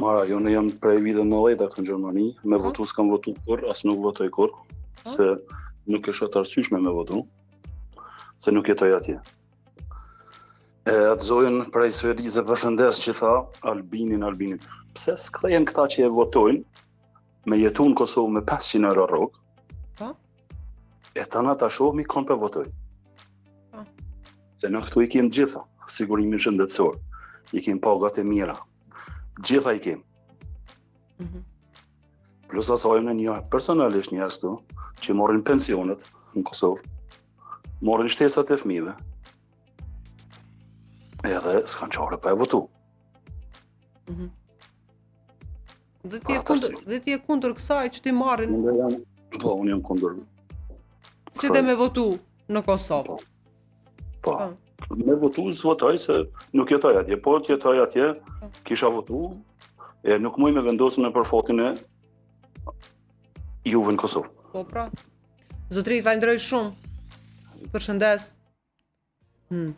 Mara, jo unë jam prej viteve 90 këtu në Gjermani, me Po. votu s'kam votu kurr, as nuk votoj kurr, Po. se nuk e shoh të arsyeshme me votu, se nuk jetoj atje. E atë zojën prej Suedisë e përshëndes që tha Albinin, Albinin. Pse s'kthehen këta që e votojnë me jetu në Kosovë me 500 euro rrogë? Po. E tana ta shohmi kon pe votojnë. Po. Se në këtu i kem gjitha, sigurimin shëndetësor, i kem pagat e mira, gjitha i kem. Mm -hmm. Plus asaj unë njoh personalisht njerëz këtu që marrin pensionet në Kosovë, marrin shtesat e fëmijëve. Edhe s'kan çare pa e votu. Mm -hmm. Dhe ti je kundër, dhe ti je kundër kësaj që t'i marrin. Unë jam, po, unë jam kundër. Si dhe me votu në Kosovë. Po. Po. po. Me votu s'votoj se nuk jetoj atje. Po të jetoj atje, po. kisha votu e nuk muj me vendosë në për fatin e juve në Kosovë. Po pra. Zotri, të falenderoj shumë. Përshëndes. Hmm.